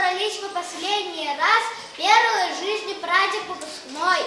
Собрались мы последний раз, первый в жизни праздник выпускной.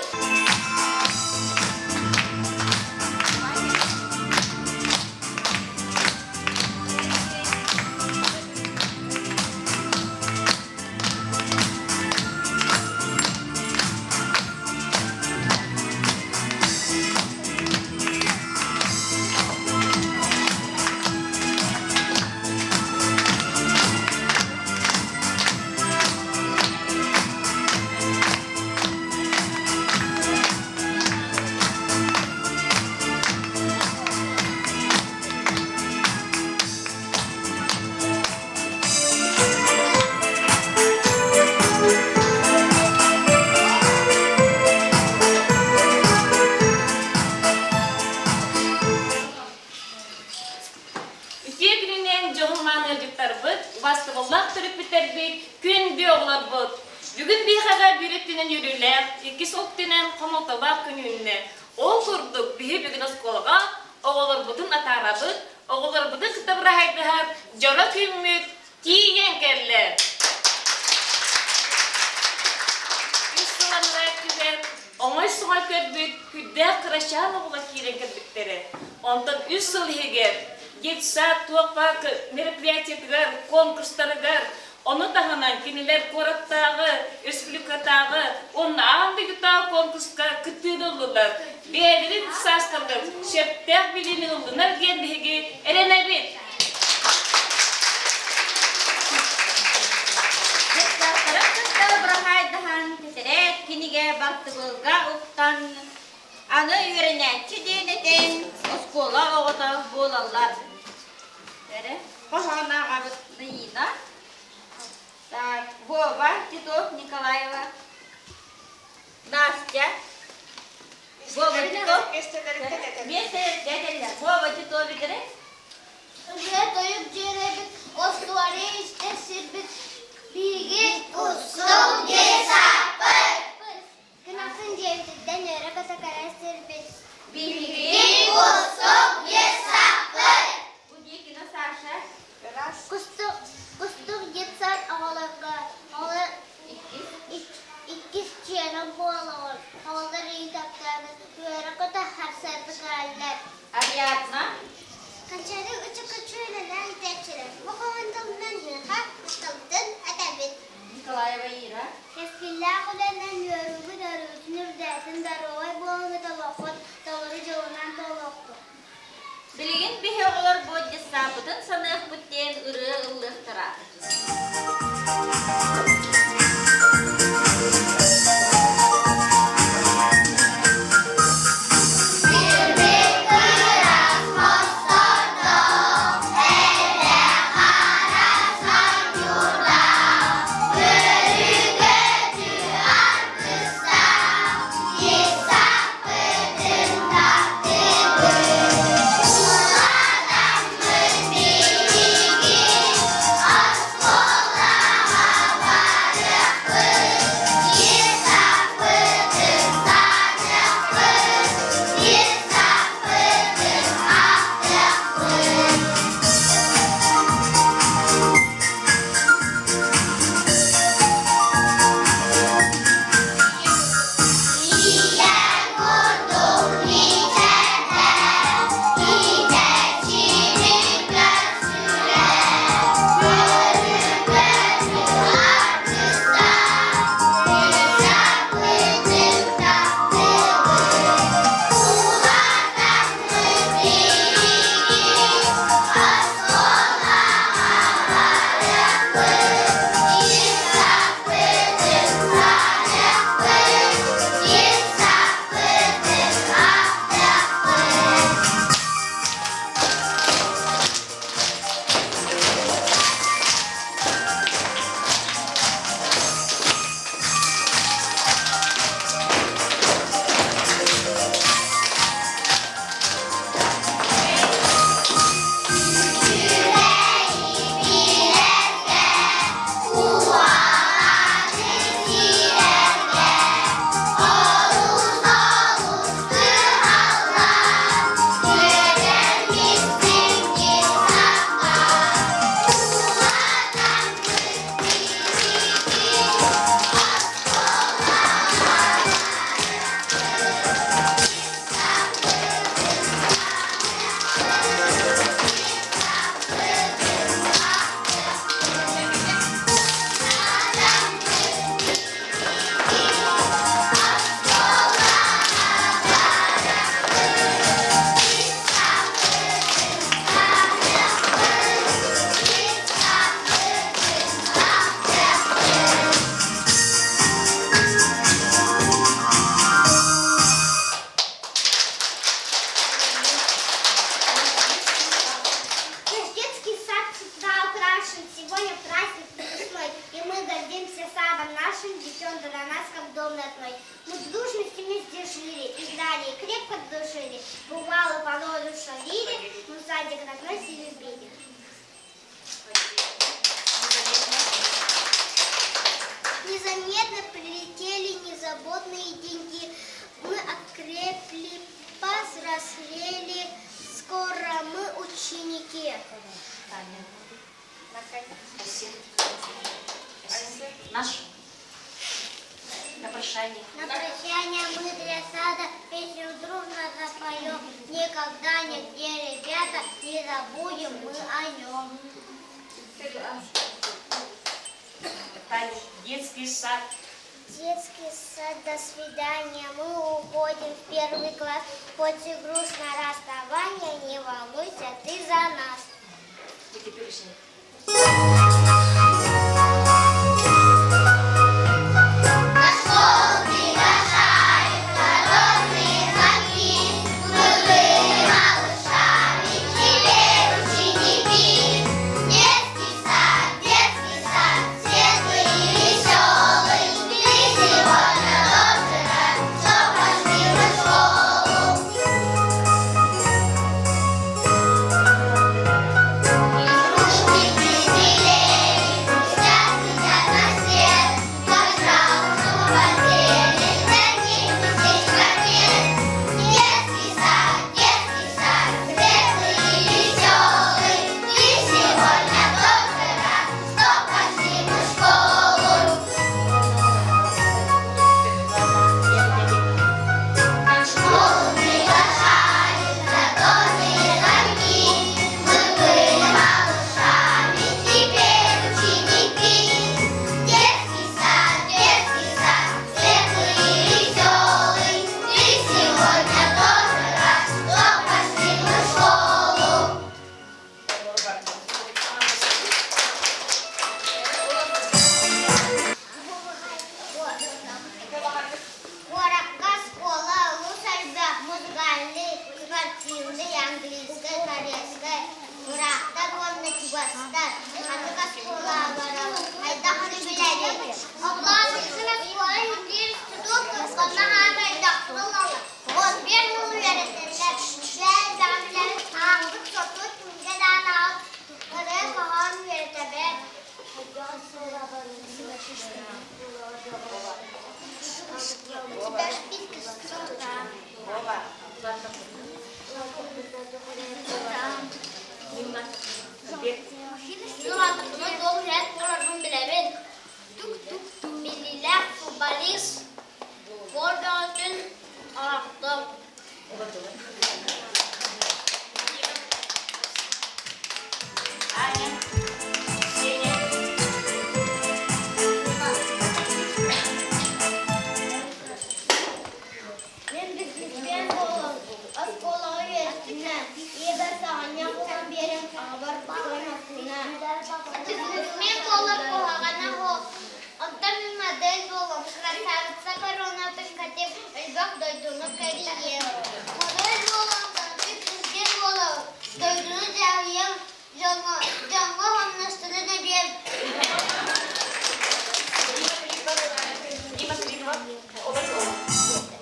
Үтүө күнүнэн дьоһун-мааны ыалдьыттарбыт, убастабыллаах төрөппүттэрбит, күндү оҕолорбут! Бүгүн биһиэхэ биир өттүнэн үөрүүлээх, иккис өттүнэн хомолтолоох күн үүннэ. Ол курдук, биһи бүгүн оскуолаҕа оҕолорбутун атаарабыт, оҕолорбутун кытта быраһайдаһар дьоро күммүт тиийэн кэллэ. Үс сыл анараа өттүгэр оҥой-соҥой көрбүт күрдээх кырачаан оҕолор киирэн кэлбиттэрэ. Онтон үс сыл иһигэр детсад туох баар мероприятиетыгар, конкурстарыгар, ону таһынан кинилэр куораттааҕы, республикатааҕы уонна аан дойдутааҕы конкурска кыттыыны ыллылар. Бэйэлэрин саастарыгар сөптөөх билиини ыллынар диэн биһиги эрэнэбит. Дьахталларын кытта быраһаайдаһан тэтэрээт кинигэ бартыбыалга уктан, аны үөрэнээччи диэн этэн, оскуола оҕото буолаллар. Эрэ, хоһоон ааҕабыт Наина. Так, Вова Титов Николаева. Настя. Вова Титов. Миэстэлэриттэн этэллэр. Вова Титов этэрэ. Ырыа тойук дьиэлэбит, остуоруйа истэр сирбит, биһиги устуҥ десаппыт. Күн ахсын дьиэбититтэн үөрэ көтө кэлэр сирбит. Биһиги устуҥ десаппыт. Будикина Саша. Кустук, кустук детсад оҕолорго оҕолор иккис чиэнэ буолаҕын. Оҕолор ыйытаптааны үөрэ көтө харсарды көрөллөр. Ариадна. Ханчары үчүкүчүөнэнэн иитээччилэр бу хоһоон миэхэ махталбытын этэбит. Николаева Ира. Кэскиллээх үлэнэн үөрүүгүт өрүүтүн үрдээтин, доруобай буолуҥ олоххут толору дьолунан туолуохтун. Билигин биһи оҕолор бу детсадпытын саныахпыт диэн ырыа ыллыахтара. Биһиги оскуолаҕа барыахпыт. дружили. Бывало, порою шалили, но садик родной все любили. Незаметно прилетели незаботные деньги. Мы окрепли, повзрослели, скоро мы ученики. Наш. На прощание. На прощание мы для сада песню дружно запоем. Никогда нигде, ребята, не забудем мы о нем. Таня, детский сад. Детский сад, до свидания. Мы уходим в первый класс. Хоть и грустно расставание, не волнуйся, ты за нас. И теперешний. На школу приглашают народные звонки. Мы были малышами, теперь ученики. Детский сад, детский сад, светлый и веселый. Ты сегодня тоже рад, что пошли мы в школу. Игрушки прибелели, грустят, глядят на свет. Как жалко, что мы потели, для них здесь конец. Детский сад, детский сад, светлый и веселый. Ты сегодня тоже рад, что пошли мы в школу. В школу приглашают задорные звонки. Мы были малышами, теперь ученики. Детский сад, детский сад, светлый и веселый. Ты сегодня тоже рад, что пошли мы в школу. Куоракка оскуола олус элбэх музыкальнай, спортивнай, английскай, корейскай, ыраахтар уонна чугастар. Ханнык оскуолаҕа барабыт, хайдах ону билэбит? Оҕолоор, оскуола иһиттиир институт онно хаама элбэх буолаллар. 11 сыл үөрэтэллэр. Бэйэ элбэҕи билэбит, ааҕабыт, суоттуубут, кинигэ даҕаны ааҕабыт, ырыа, хоһоон үөрэтэбит. У тебя шпилька что-то. Билэбин. Биллиилээх футболист спорт бөҕөтүн арахтым. Аня, Сеня. Мин бизнесмен буолан оскуолаҕа үөрэттинэ, ийэбэр саҕынньах ылан биэрэн аҕабар көмөтүнэ. Бизнесмен буолар куһаҕана суох. Оттон мин модель буолуом, красавица коронатын кэтиэм, элбэх дойдуну кэрийиэм. Модель буолан президент буолабын, дойдуну дьаһайыам, дьоҥҥо, дьоҥҥо хамнастарын эбиэм. Дима Филиппова.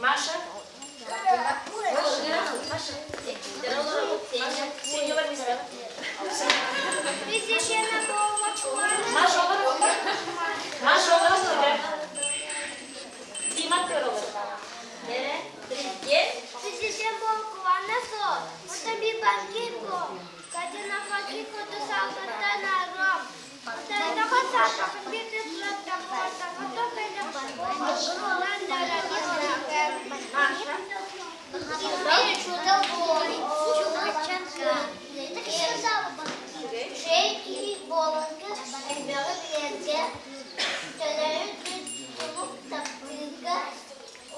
Маша. Маша. Сеня Владимировна. Маша олор. Маша олор. Дима Перова. Президент. Президент буолан суох, оттон биир банкир буол. Катя хоту саалаттан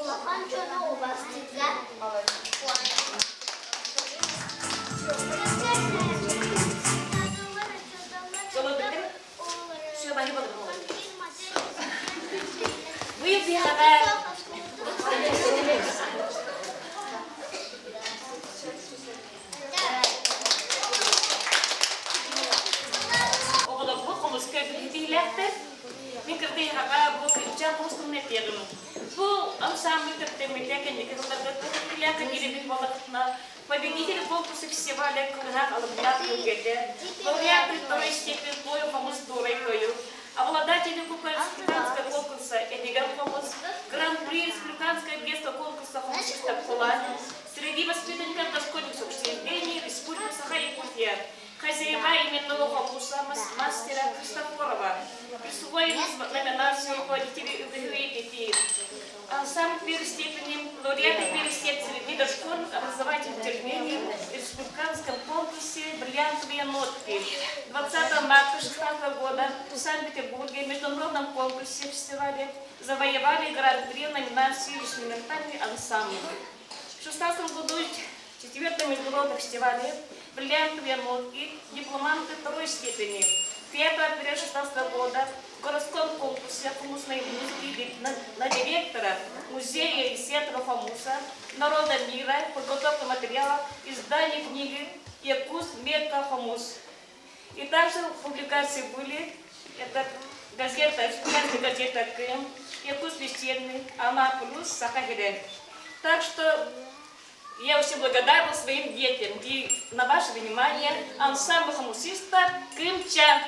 Улахан дьону убастыырга. Все, баһы болur. Вы биһаҕа Оҕолор бу хомуска билиилээхтэр. Мин кырдыйаҕа бу кырдьаан хомус туһунан этиэҕим. Бу ансамбль төрүттэммитэ кэнники сылларга. үөрүүлээххэ киирбит буоллахпытына, победитель конкурса фестиваля Кылыһах алыбыннаах түһүлгэтэ, лауреаты второй степени Тою хомус дуорай тойук, обладатели Кубка республиканского конкурса Эдиган хомус, Гран-при республиканского детского конкурса хомусиста Кулан, среди воспитанников дошкольных учреждений Республики Саха-Якутия, хозяева именного хомуса мастера Христофорова, присвоили номинацию руководителей УГХИ Ансамбль первой степени, лауреаты первой секции дошкольных образовательных учреждений в республиканском конкурсе «Бриллиантовые нотки». 20 марта 2016 года в Санкт-Петербурге в международном конкурсе фестивале завоевали гран-при номинации «Инструментальный ансамбль». В 2016 году в четвертом международном фестивале «Бриллиантовые нотки» дипломанты второй степени. 5 апреля 2016 года в городском конкурсе хомусной музыки на, на директора музея и центра хомуса народа мира, подготовка материала, издание книги «Якус Мекка Хомус». И также публикации были, это газета, республиканская газета «Кым», «Якус Вечерний», «Ама Плюс», «Сахахире». Так что я очень благодарна своим детям. И на ваше внимание ансамбль хомусиста «Кымча».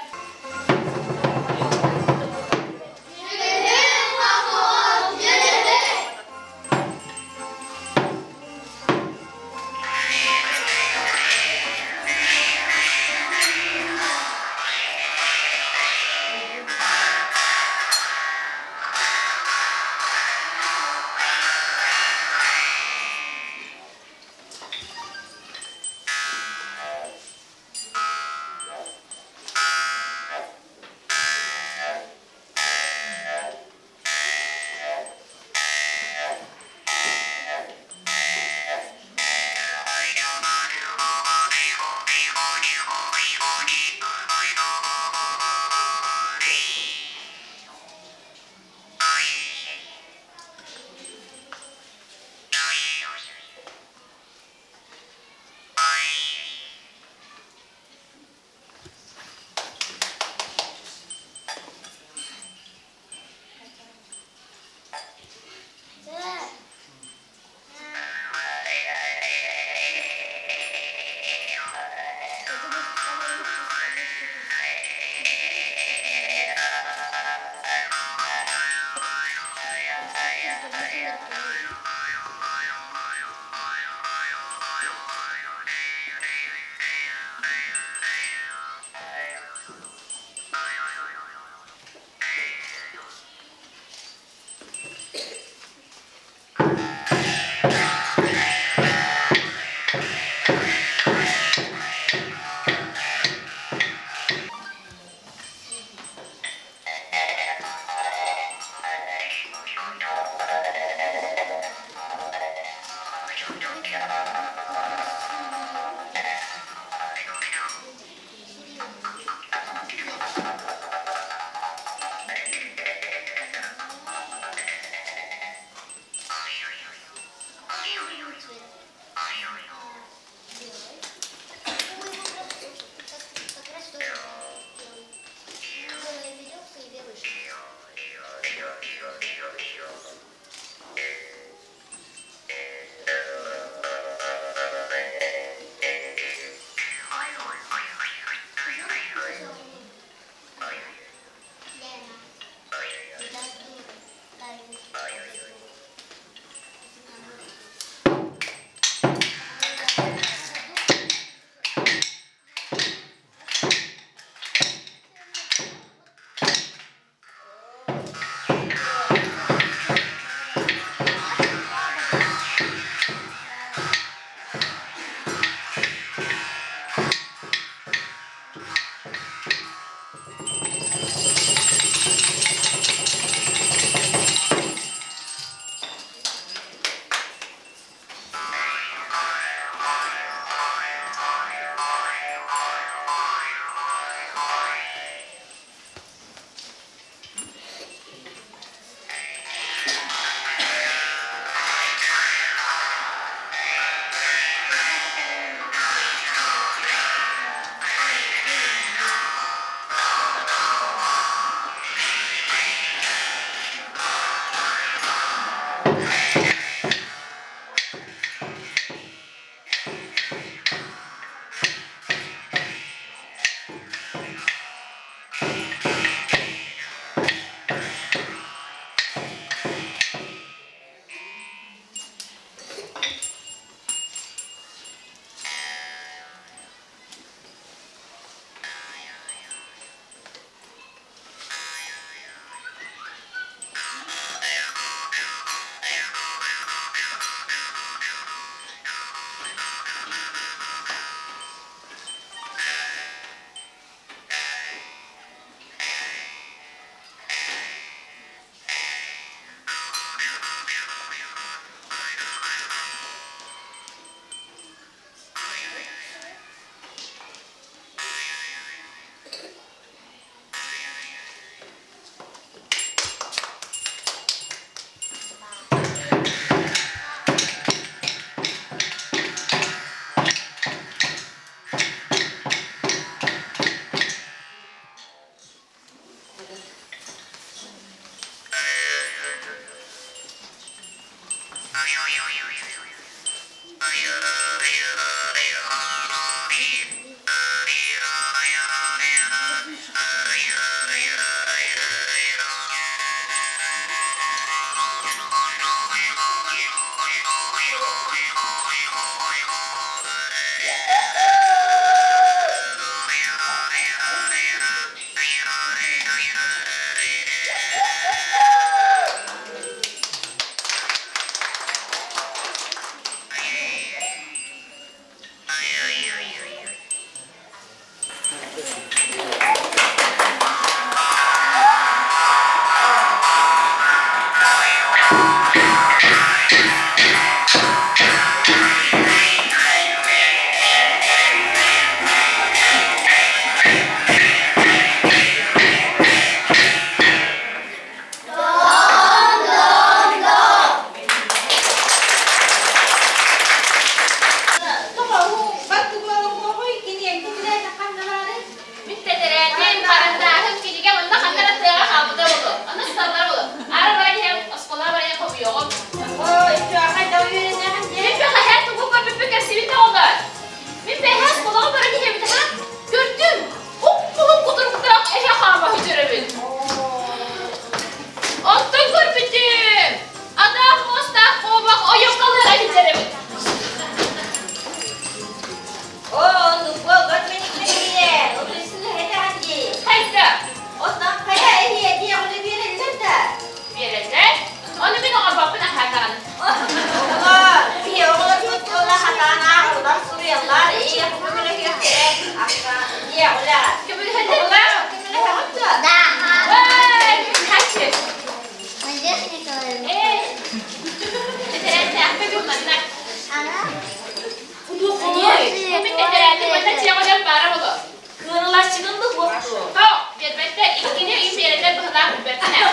Биэрээччигин да суох дуо? Тоқ, биэрбэттэр, иккини ыйын биэрэллэр быһылаах билбэппин ээ.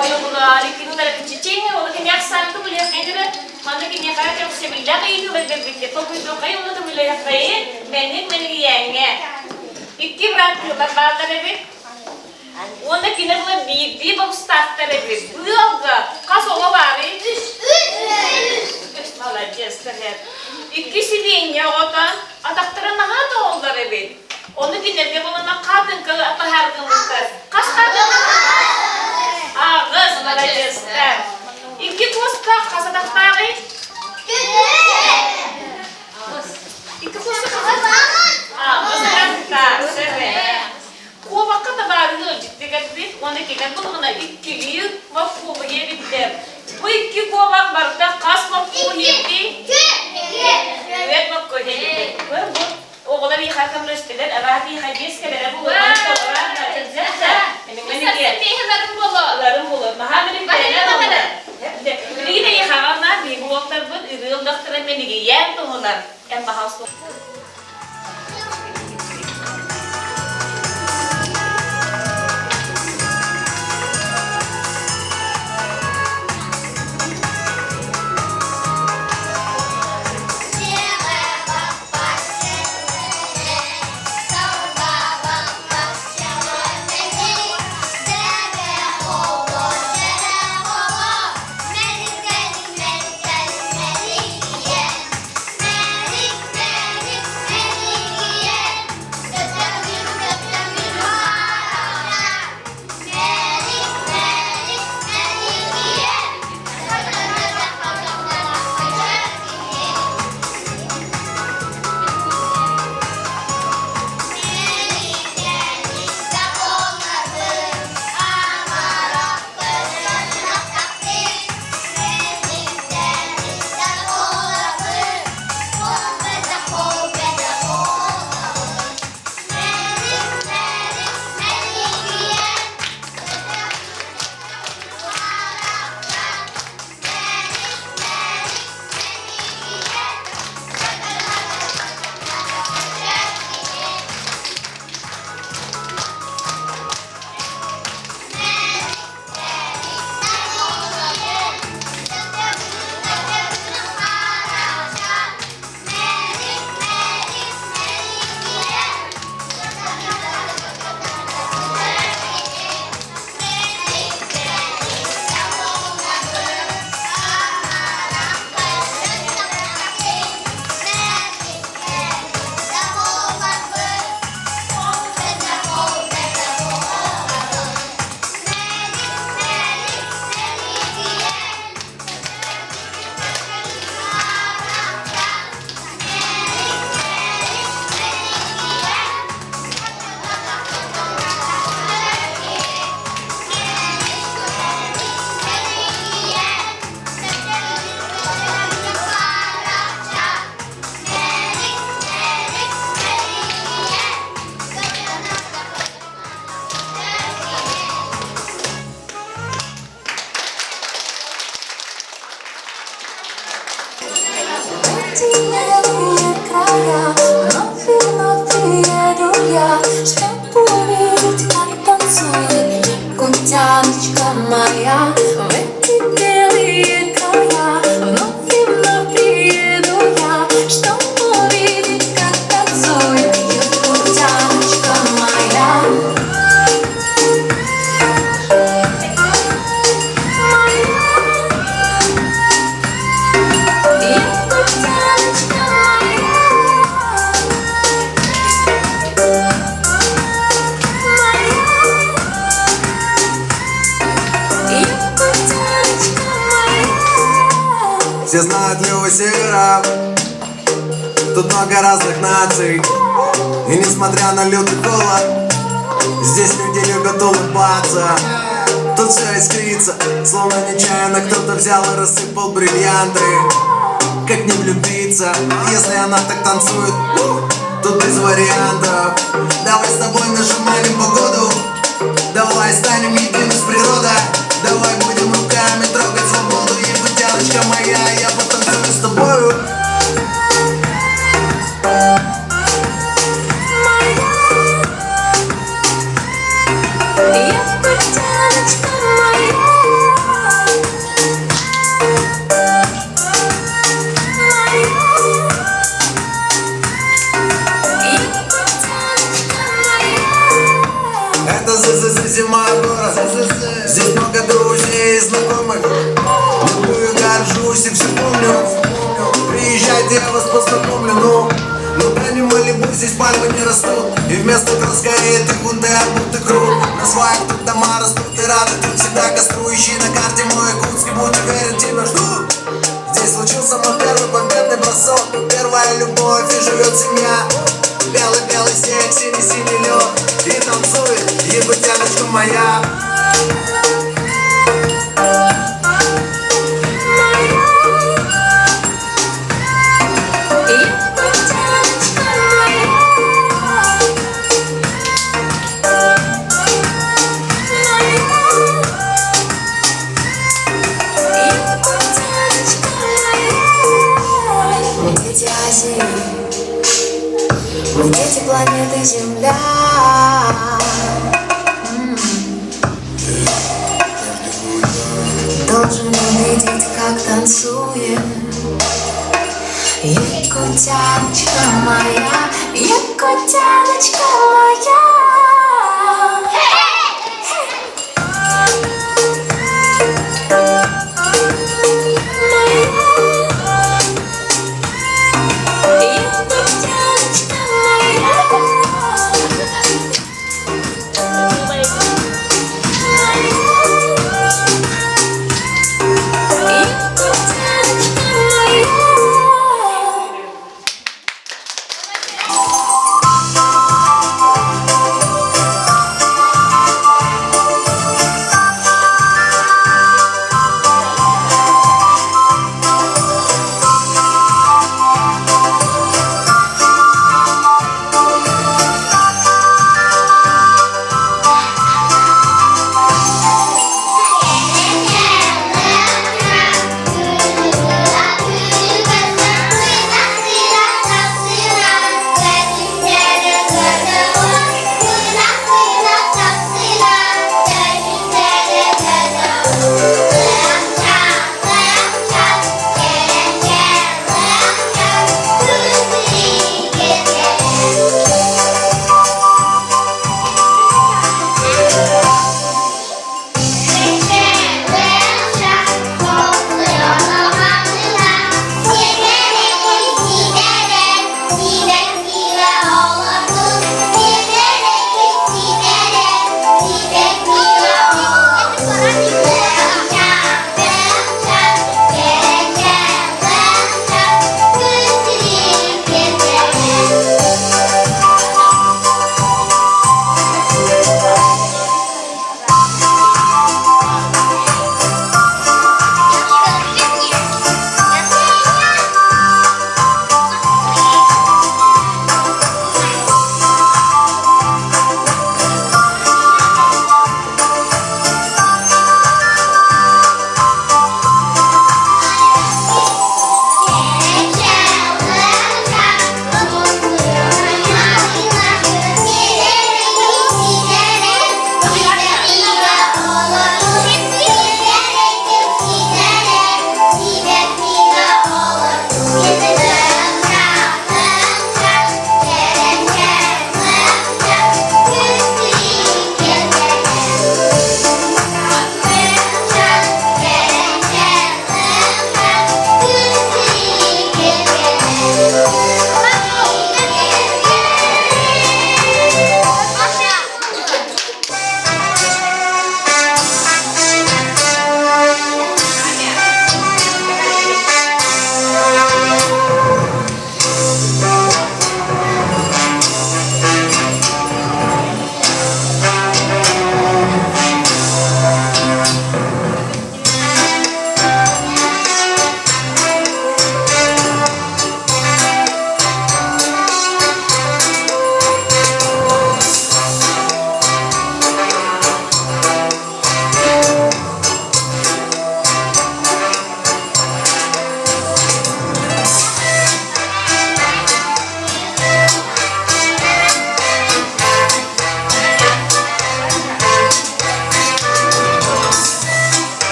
Ой, оҕолоор, иккини ылара кичичиҥ, ол кини ахсаанты билиэххэ Манна киниэхэ кэпсэбиллээх ыйытыылар кэлбиккэ толкуйдуоххай уонна тумулуйаххайы мэнник мэнигийээҥҥэ. Икки бырааттыылар бааллар эбит. Уонна кини була биирдии бобустаахтар эбит. Ыалга хас оҕо баарый? Үс. Үс. Молодец, Икки сибиинньэ оҕото атахтара наһаа тоҕоллор эбит. Ону кинилэргэ булана хаатыҥка таһааргыммыттар. Хас хаатыҥка? Аҕыс, молодецтар. Икки куоска хас атахтааҕый? Икки куоска хас атахтаах? Аҕыс атахтаах, сөп. Куобахха табаарыһы ыалдьытты кэлбит уонна кэлэн булугуна иккилии моркуобу диэбиттэр. Бу икки куобах барыта хас моркуобу диэбитий? Түөрт моркуобу диэбиттэр. Бу оҕолор иихаа көмөлөстүлэр, араат иихаа биэс кэлэрэ буолуо. Ларым боло. Наһаа Билигин эйиэхэҕэ биһиги уолтарбыт ырыа ыллахтара мэнигийээн туһунан эн баһаалыста Края, вновь и вновь приеду я, Чтоб увидеть, как танцует якутяночка моя. В эти белые края вновь и вновь приеду я, Чтоб увидеть, как танцует якутяночка моя. Якутяночка моя. Якутяночка моя. Все знают Леву Севера, тут много разных наций. И несмотря на лютый холод, здесь люди любят улыбаться. Тут все искрится, словно нечаянно кто-то взял и рассыпал бриллианты. Как не влюбиться, если она так танцует? Тут без вариантов. Давай с тобой нажимаем погоду, давай станем едины с природой. Давай будем руками трогать свободу, якутяночка моя, я потанцую с тобою. зима город. Здесь много друзей и знакомых. Люблю и горжусь и все помню. Приезжайте, я вас познакомлю. Ну, ну да не Малибу, здесь пальмы не растут. И вместо краска это хунты, арбуты крут. На сваях тут дома растут и рады. Тут всегда костру ищи на карте мой Якутск. И будь уверен, тебя ждут. Здесь случился мой первый победный бросок. Первая любовь и живет семья. Белый-белый снег, синий-синий лед. И танцует якутяночка моя. Якутяночка моя. Якутяночка моя. Мы дети Азии, мы дети планеты Земля. Должен увидеть, как танцует Якутяночка моя, Якутяночка моя. Якутяночка моя. Якутяночка моя. Thank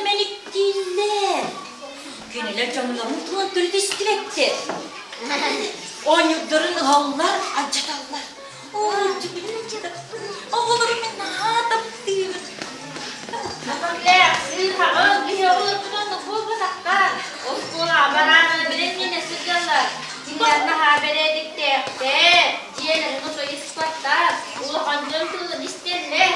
мэниктииллэр. Кинилэр дьоннорун туон төрүт истибэттэр. Оонньуурдарын ыһаллар, алдьаталлар. Оҕолорум мин наһаа таптыыбын. Атаклээх, сыыһаҕын, киһи оҕолорбут оннук буолбатахтар. Оскуолаҕа барааны билиннинэ сылдьаллар. Кинилэр наһаа бэрээдэктээхтэр, дьиэлэрин отой испаттар, улахан дьон тылын истэллэр.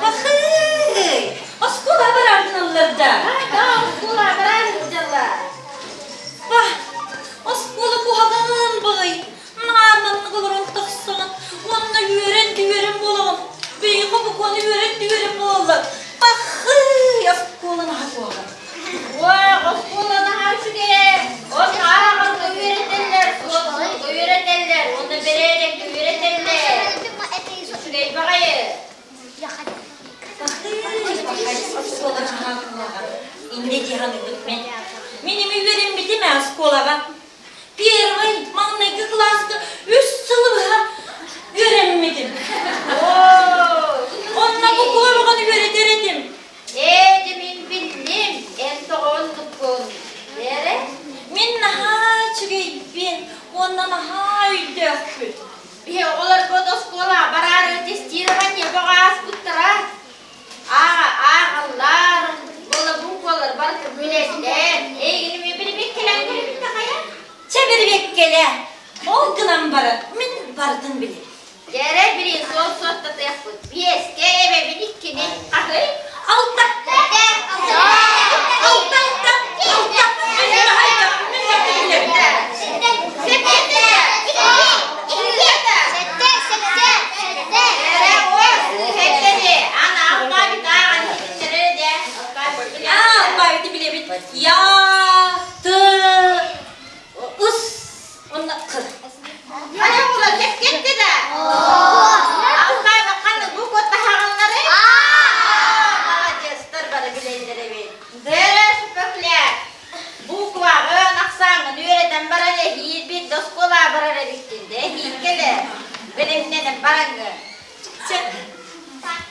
Пахый! Оскуолаҕа бараары гыналлар да? Да, оскуолаҕа бараары сылдьаллар. Ба, оскуола куһаҕан баҕай. Наар маннык олорон тахсаҕын уонна үөрэн-түөрэн буолаҕын. Биһиги букваны үөрэн-түөрэн буолаллар. Пахый! Оскуола наһаа куһаҕан. Уой, оскуола наһаа үчүгэй. Ол ааҕарга үөрэтэллэр, суотунга үөрэтэллэр, уонна бэрээдэккэ үөрэтэллэр. Үчүгэй баҕайы. Пахый, пахай, оскуола наһаа куһаҕан. Иннэ дии саныыбын мин. Мин эми үөрэммитим ээ оскуолаҕа. Первый маҥнайгы кылааска үс сылы быһа үөрэммитим. Онно бу куобаҕын үөрэтэр этим. Ээ, дьэ мин биллим, эн тоҕо оннуккун. Эрэ? Мин наһаа үчүгэйбин уонна наһаа өйдөөхпүн. Биһи оҕолорбут оскуолаҕа бараары тестирование бөҕө ааспыттара. Ааҕаллар, буола барыта билэллэр. Эйигин эмиэ бирибиэккэлээн көрөбүт да хайа? Чэ бирибиэккэлээ. Ол гынан баран мин барытын билэбин. Дьэрэ бирин суол суоттатыахпыт. Биэскэ эбэбин иккини. Хаһый? Алта. Алта, алта, алта. Мин наһаа мин барытын билэбин. Сэттэ. Сэттэ, сэттэ, сэттэ. Алфавиты билэбит. Я, Т, Ыс, уонна К. Букваҕын, ахсааҥҥын үөрэтэн баран эһиил биирдэ оскуолаҕа барар эбиккин да эһиил кэлэ бэлэмнэнэн бараҥҥын. Чэ,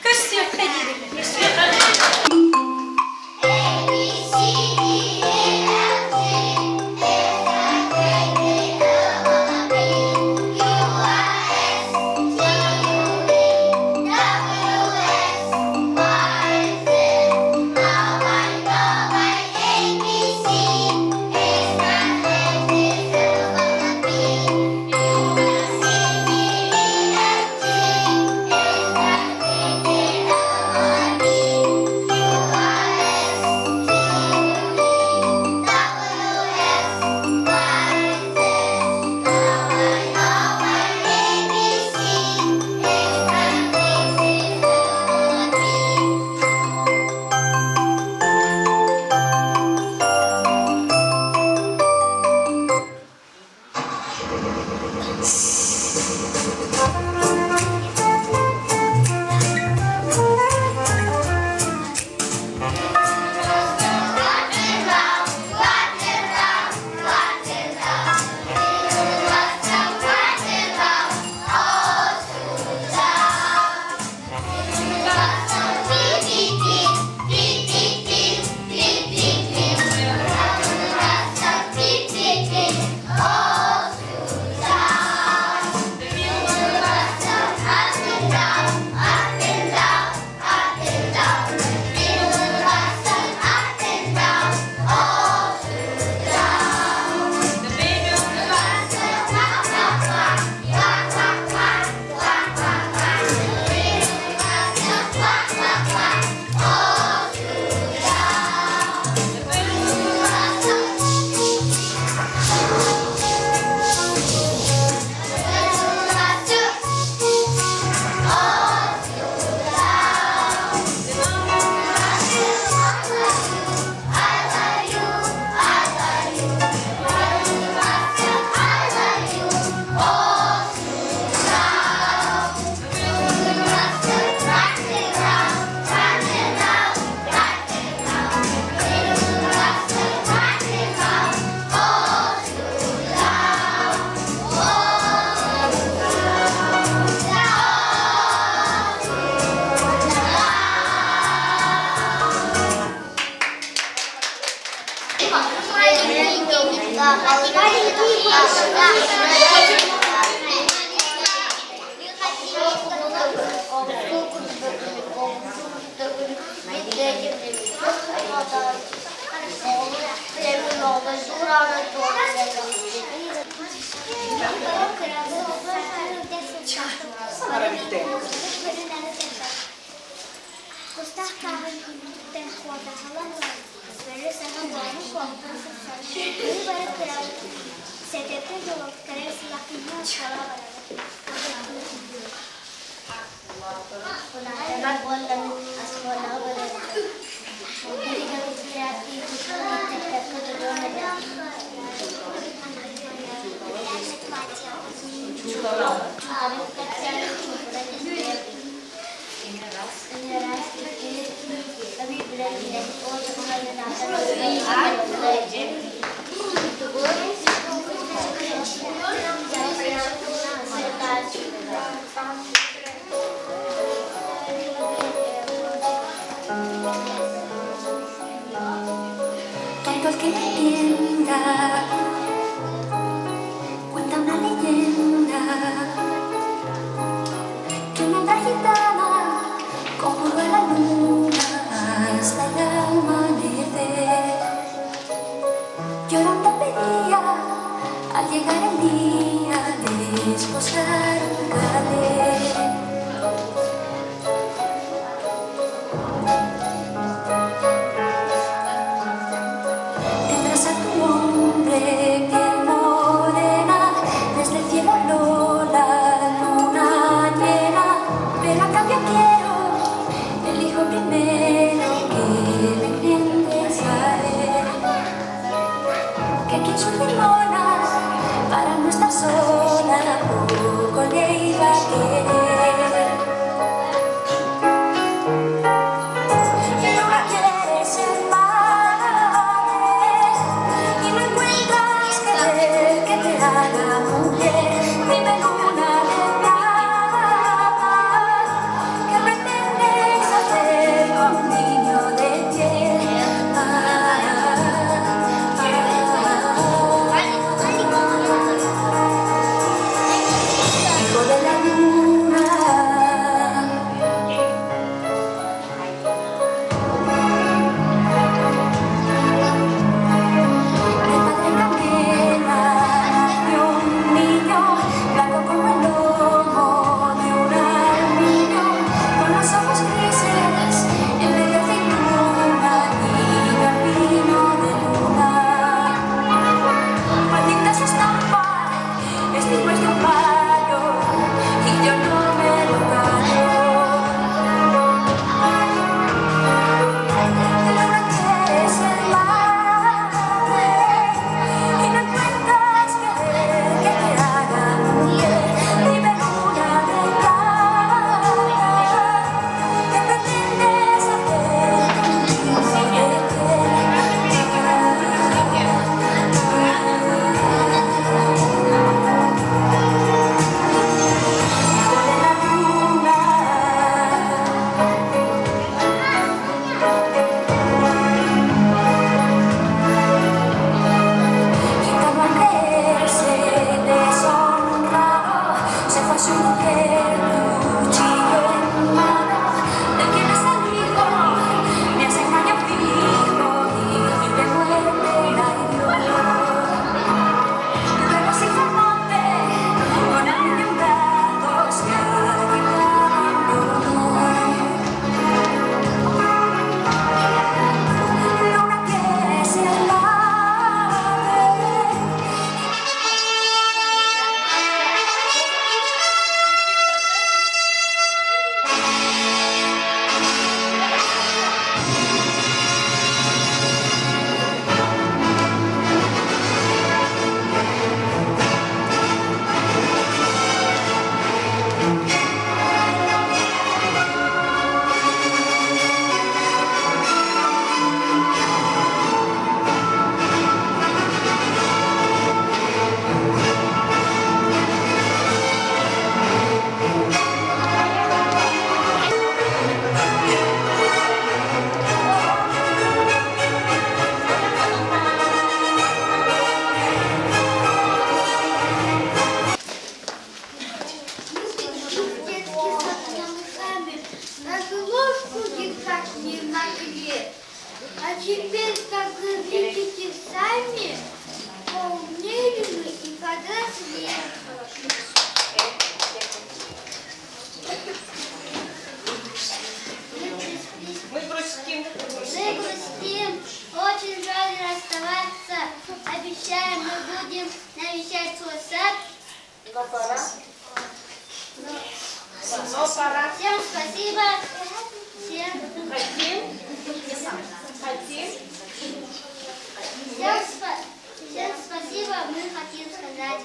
көрсүөххэ диэри. A, B, C, D, E, F, G, H, I, J, K, L, M, N, O, P, Q, R, S, T, Tonto el que no entienda, cuenta una leyenda que una hembra gitana conjuró a la luna hasta el amanecer. Llorando pedía al llegar el día de esposar un calé. Tendrás a tu hombre piel morena, desde el cielo habló la luna llena, pero a cambio quiero el hijo primero que le engendres a él. Que quien su limona para no estar sola poco le iba a querer. Luna quiere ser madre y no encuentras querer que te haga mujer. Dime luna de plata, ¿qué pretendes hacer con un niño de piel? Ah, ah, ah. Hijo de la luna. как вы видите сами, поумнели мы и подросли. Мы грустим. Мы грустим, очень жаль расставаться. Обещаем, мы будем навещать свой сад. Но пора. Но пора. Всем спасибо. Всем, Хотим. Хотим. всем спасибо, мы хотим сказать.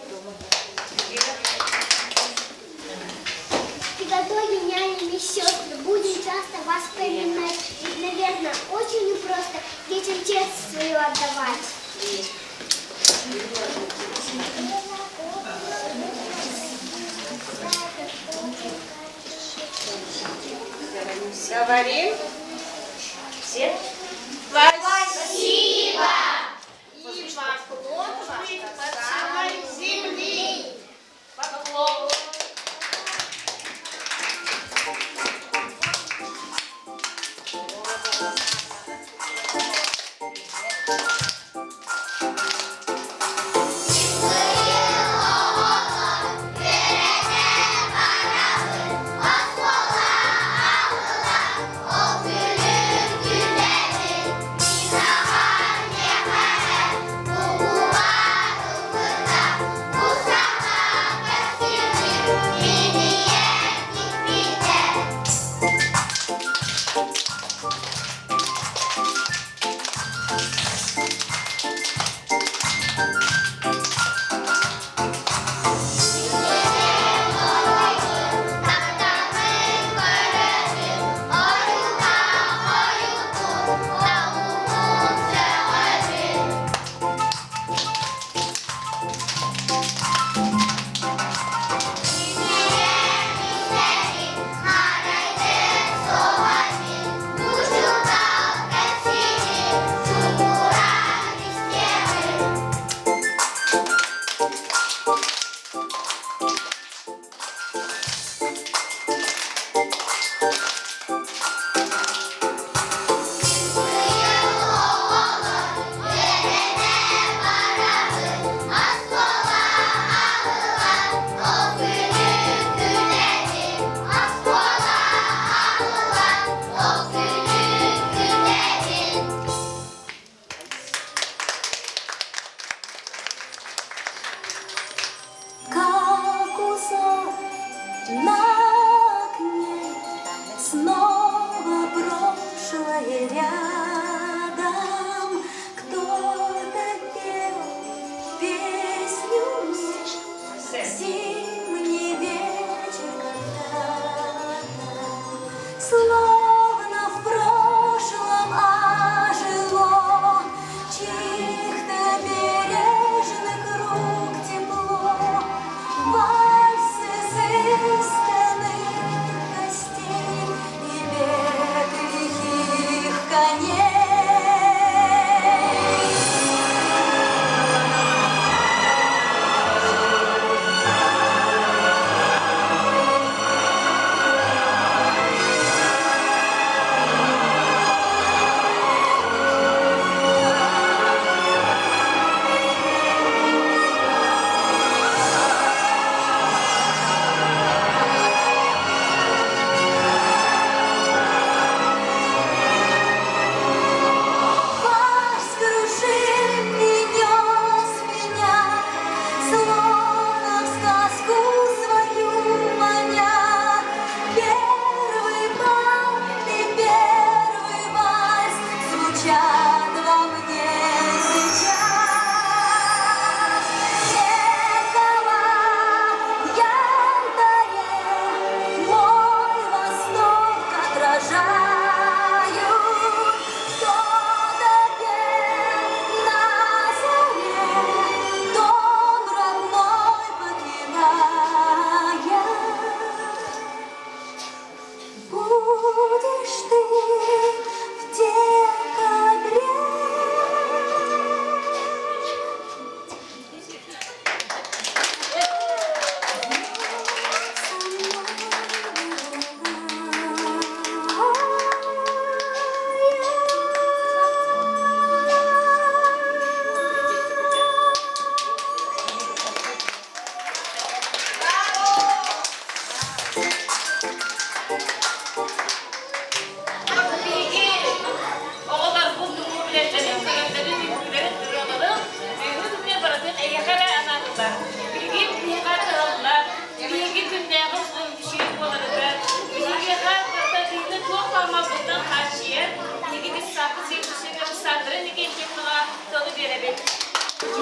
Педагоги, няни, сестры, будем часто вас поминать. Ведь, наверное, очень непросто детям честь свою отдавать. Говорим. Все. Спасибо. И поклон вам От самой земли. Поклон.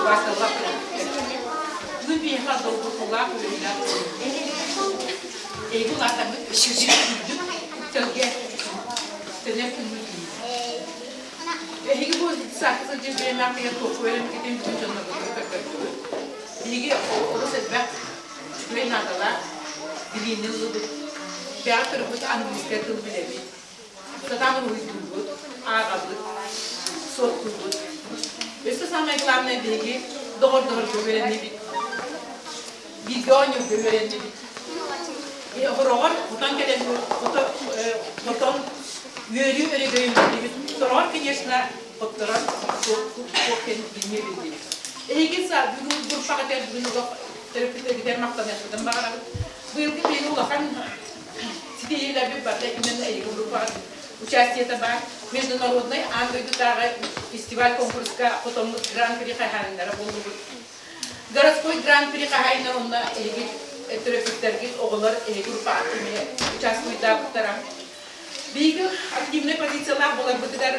Убаасталлаах төрөппүттэр. Бүгүн биһиэхэ долгутуулаах үөрүүлээх күн. Эйиги улаатаммыт үрдүк үктэлгэ үктэнэр күммүт үүннэ. Эһиги бу саакка сылдьар бириэмэҕитигэр туохха үөрэммиккитин бүтүн дьонноргутугар көрдөрдүгүт. Биһиги олус элбэх үчүгэй наадалаах билиини ыллыбыт. Бэҕэ төрөппүт английскай тыл билэбит. Сатаан уруһуйдуубут, ааҕабыт, суоттуубут. Өссө самое главное биһиги доҕордоһорго үөрэннибит. Бииргэ оонньуурга үөрэннибит. Хороҕор хотон кэлэн хотон үөрүү өрөгөйүн биллибит. Сороҕор, конечно, хотторон туох диэн билиэ биллибит. Эһиги бүгүн группаҕытыгар бүгүн олох төрөппүттэргитигэр махтаныахпытын баҕарабыт. Быйылгы биһиги улахан ситиһиилэрбит барыта именно эһиги группаҕыт участиета баар. Международнай аан дойдутааҕы фестиваль-конкурска хотоммут гран-при хаһаайыннара буоллубут. Городской гран-при хаһаайыннар онно эһиги төрөппүттэргит, оҕолор эһиги группаҕыт эмиэ участвуйдаабыттара. Биһиги активнай позициялаах буоларбытыгар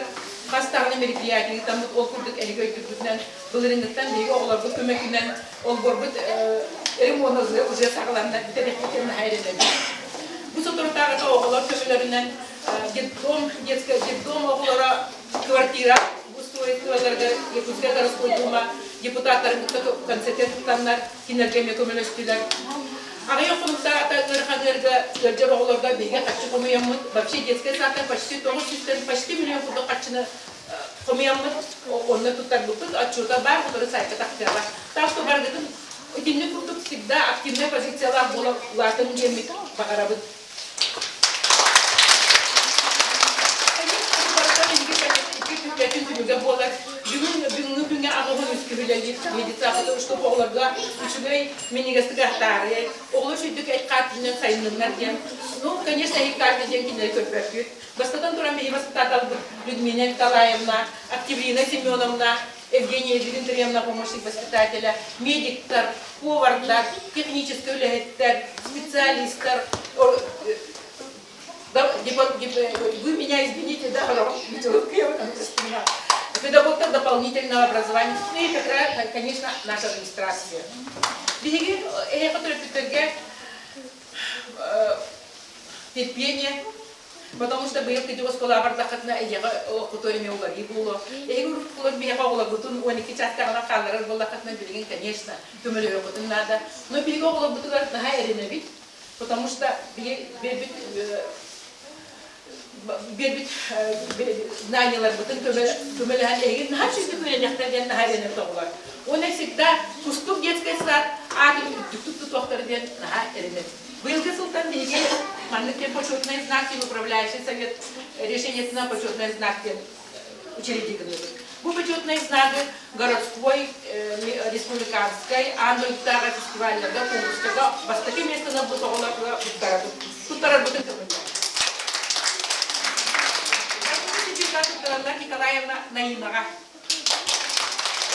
хас даҕаны мероприятие ыытаммыт ол курдук эһиги өйдүүргүтүнэн былырыыҥҥыттан биһиги оҕолорбут көмөтүнэн олбуорбут ремонт уже саҕаланна бүтэриэхпитин наһаа эрэнэбит. Бу соторутааҕыта оҕолор көмөлөрүнэн детдом, детская детдом оҕолоро квартира устойстволарыгар Якутская городской дума депутаттарын кытта концерт туттаннар кинилэргэ эмиэ көмөлөстүлэр. Аҕыйах хонуктааҕыта ыарахан ыарга ыалдьар оҕолорго биһиги харчы хомуйаммыт, вообще детскай саадтан почти 900-тэн почти миллион курдук харчыны хомуйаммыт, онно туттарбыппыт, отчета баар, который сайтка тахсыаҕа. Так что барыгытын итинник курдук всегда активнай позициялаах буола улаатын диэммит баҕарабыт. Икки түмүгэ буолар. Бүгүн бүгүҥҥү күҥҥэ аҕыһын үс күһүлэлиир медицинада уступ оҕолорго үчүгэй минньигэстик аттаары, оҕолор сүрдүк эт хаартынан сайынныннар диэн. Ну, конечно, эһик каждый день кинилэри көрбөккүт. Бастатан туран биһи бастаталбыт Людмила Николаевна, Октябрина Семеновна, Евгения Дмитриевна помощник воспитателя, медиктар, повардар, техническэй үлэһиттэр, специалисттар, вы меня извините, да, педагогтар дополнительного образования, ну и, конечно, наша администрация. Биһиги эһиэхэ төрөппүттэргэ терпение, Потому что быйыл кыдьык оскуолаҕа бардаххытына эйиэхэ окутуо эмиэ уларыы буолуо. Эһиги уруккулар биһиэхэ оҕолоргутун 12 чаастааҕынан хаалларар буоллаххытына билигин, конечно, көмөлөһүөххүтүн наада. Но биһиги оҕолорбутугар наһаа эрэнэбит, потому что биһи биэрбит биэрбит знанияларбытын көмөлөһөн эһиги наһаа үчүгэй үөрэниэхтэр диэн наһаа эрэнэбит оҕолор. Уонна всегда Кустук детскай сад аатын үрдүктүк тутуохтара диэн наһаа эрэнэбит. Быйылгы сылтан биһиги маннык диэн почетный знак диэн управляющий совет решениетынан почетный знак диэн учредили гынныбыт. Бу почетный знагы городской, республиканскай, аан дойдутааҕы фестивалларга, конкурстарга бастакы миэстэни ылбыт оҕолорго туттарабыт. Туттарарбытын көҥүллээх. Туттараллар Николаевна Наинаҕа.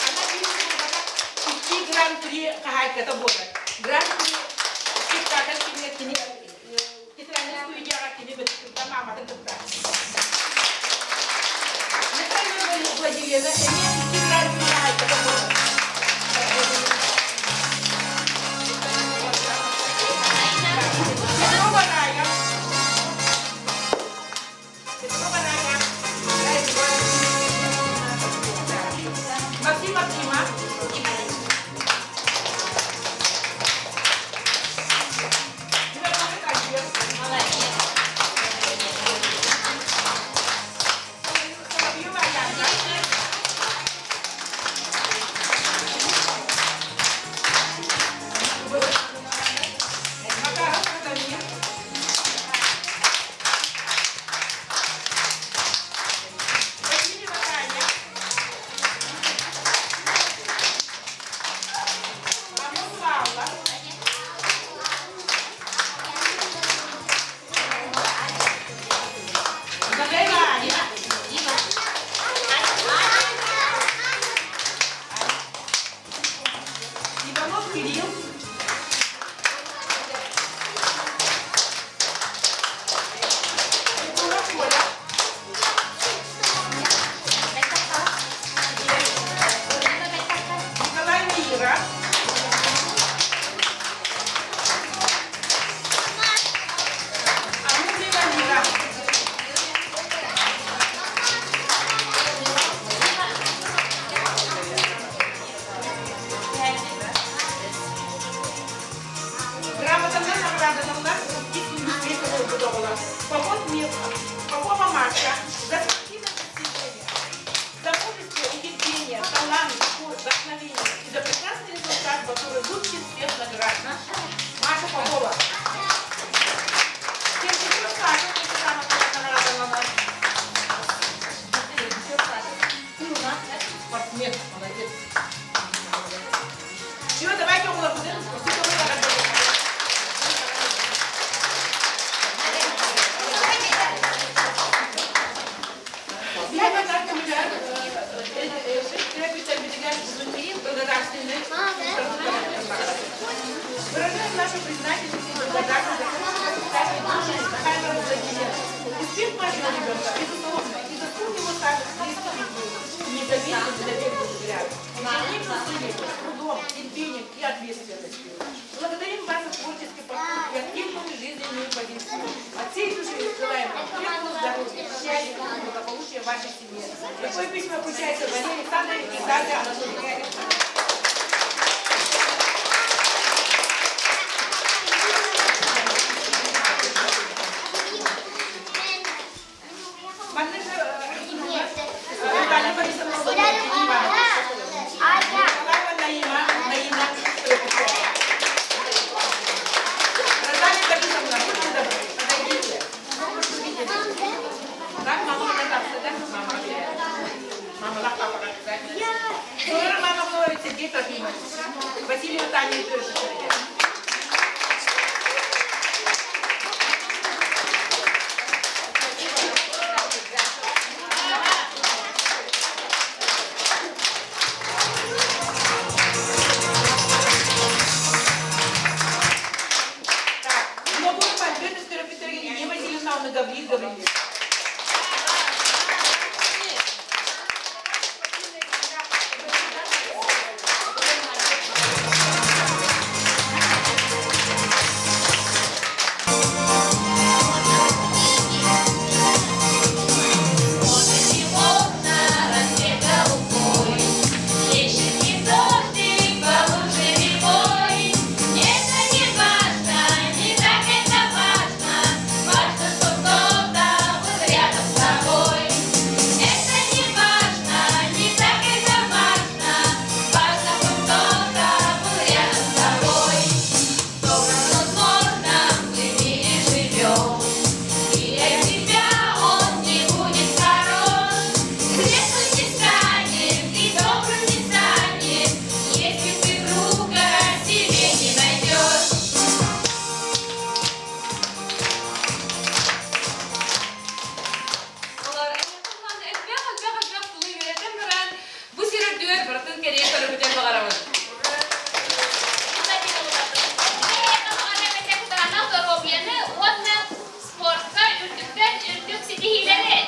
Ана биир буолбатах икки гран-при хаһаайката буолар. Гран-при спектакль кини кини театральнай студияҕа кини кытта мааматын кытта. Наталья Владимировна эмиэ икки гран-при хаһаайката буолар. Петрова Рая. Максим Максима. Молодец. Ежедневно трудом, терпением и ответственностью. Благодарим вас за творческий подход и активную жизненную позицию. От всей души желаем вам крепкого здоровья, счастья и благополучия в вашей семье. Такое письмо включается Валерий Александрович и Дарья Анатольевна. Наталья Борисовна Николаева Наима, Наина Стройкова. Наталья Борисовна, будьте добры, подойдите. Так, мама, да, мама, мама, папа, Мама, Сергей Трофимович. Василий Таня Так, Васильевна Гаврил Гаврилович. Бу сир үрдүгэр барытын кэрийэ көрөргүтүн баҕарабын. Доруобуйаны уонна спортка үрдүктэн үрдүк ситиһиилэри!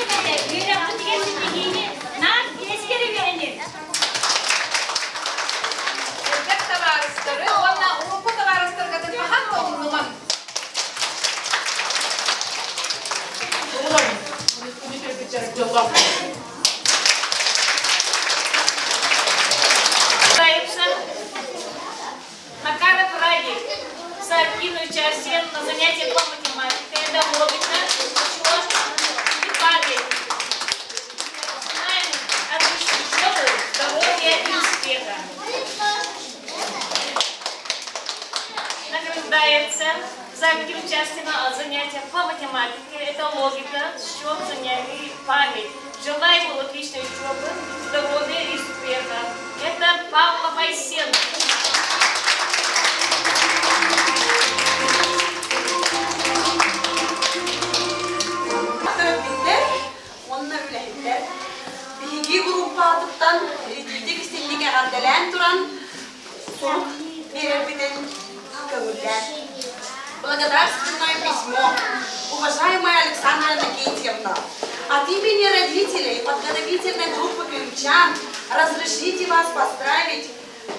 Үөрэхпитигэр ситиһиини наар биэскэ эрэ үөрэнир. Элбэх табаарыстары уонна урукку табаарыстаргытын хаһан да умнумаҥ. Макаров Радик за активное участие на занятиях по математике, это логика, учет и память. Начинаем отличной учебы, здоровья и успеха. Награждается за активное участие на занятиях по математике, это логика, счет, занятий и память. Желаем ему отличной учебы, здоровья и успеха. Это Павла Байсен. Төрөппүттэр уонна үлэһиттэр биһиги группаатыттан итиитик истиҥник эҕэрдэлээн туран сурук биэрэрбитин көҥүллээн. Благодарственное письмо. Уважаемая Александра Иннокентьевна, от имени родителей подготовительной группы «Крымчан» разрешите вас поздравить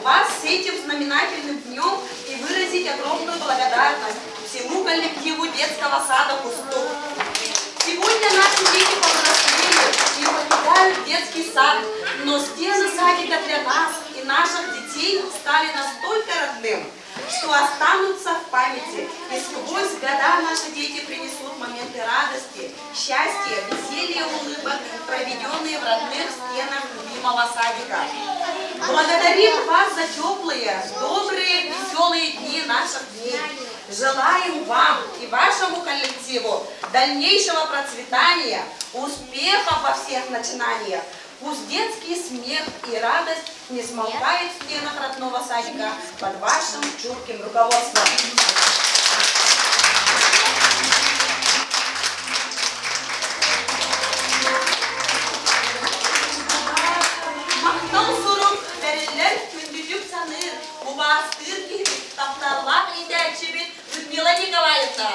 вас с этим знаменательным днем и выразить огромную благодарность всему коллективу детского сада «Кустук». Сегодня наши дети повзрослели и покидают детский сад, но стены садика для нас и наших детей стали настолько родным, что останутся в памяти. И сквозь года наши дети принесут моменты радости, счастья, веселья, улыбок, проведенные в родных стенах любимого садика. Благодарим вас за теплые, добрые, веселые дни наших дней. Желаем вам и вашему коллективу дальнейшего процветания, успехов во всех начинаниях. Пусть детский смех и радость не смолкает в стенах родного садика под вашим чутким руководством. Махтал сурук бэриллэр күндүтүк саныыр, убаастыыр киһибит, тапталлаах иитээччибит Людмила Николаевна.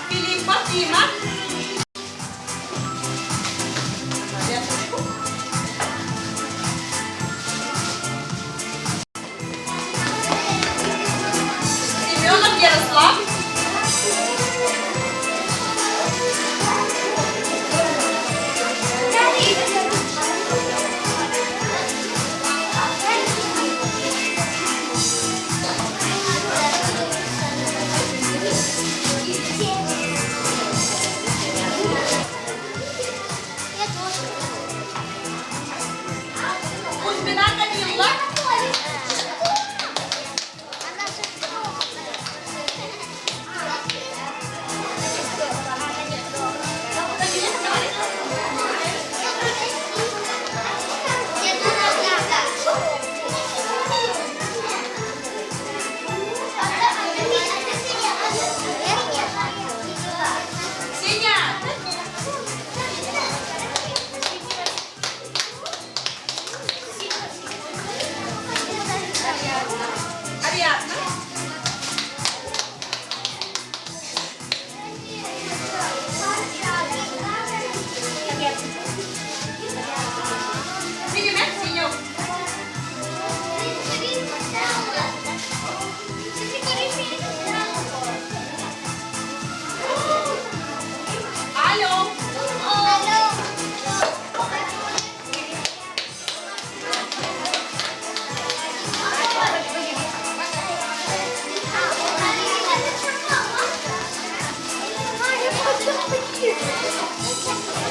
Филиппов Дима. Семенов Ярослав. Кузьмина Камилла. Сеня. Ариадна. Сеня, Сеня. Алло.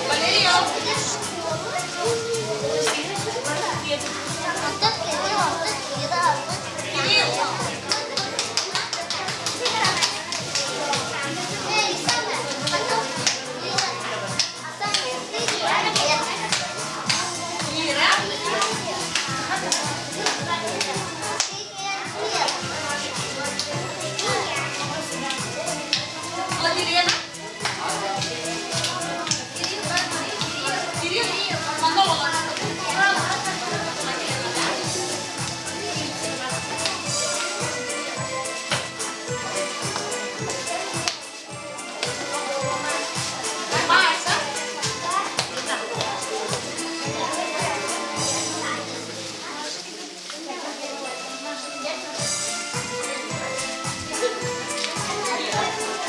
Валерия. Кирилл. Кира. Владилена. Кирилл. Манола. Маша.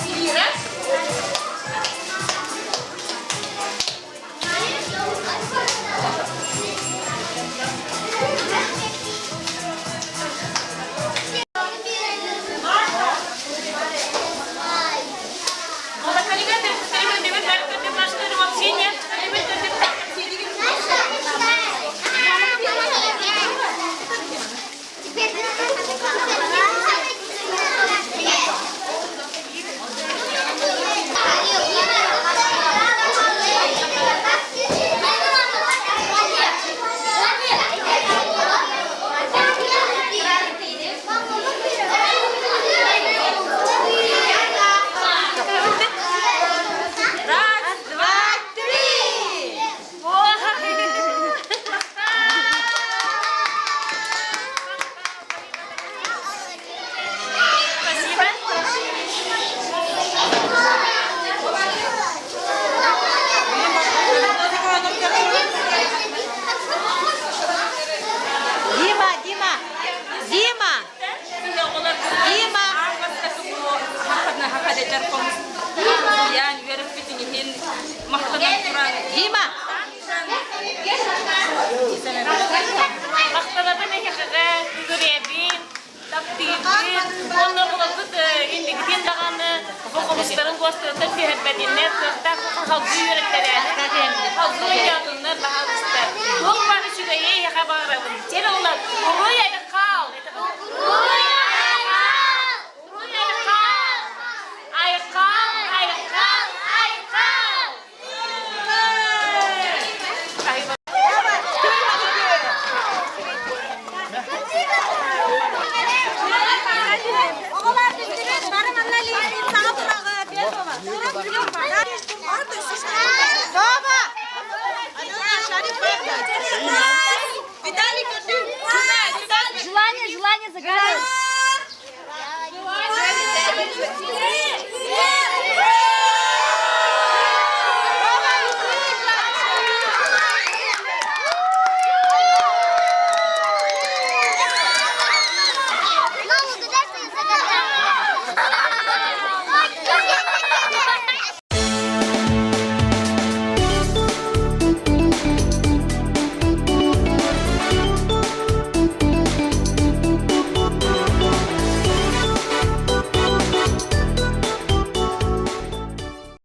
Кира. Раз, два, три! Спасибо. Дима, Дима, Дима, Дима. Дима. Махтанабын эһиэхэҕэ күгүрүйэбин, таптыыбын, уонна оҕолорбут инникитин даҕаны бу хомустарын куостарыттан түһэрбэтиннэр, кыахтаах халгыы үөрэттэрээри, халгыы өйөөтуннар баһаалыста. Туох баар үчүгэйи эһиэхэ баҕарабын. Чэр оҕолор, уруй айхал! Уруй айхал! Уруй айхал! Айхал, айхал, айхал! Оҕолор бүттүбүт, бары манна саҥа тураҕыт. Доба! Виталий, Желание. Желание загадывать.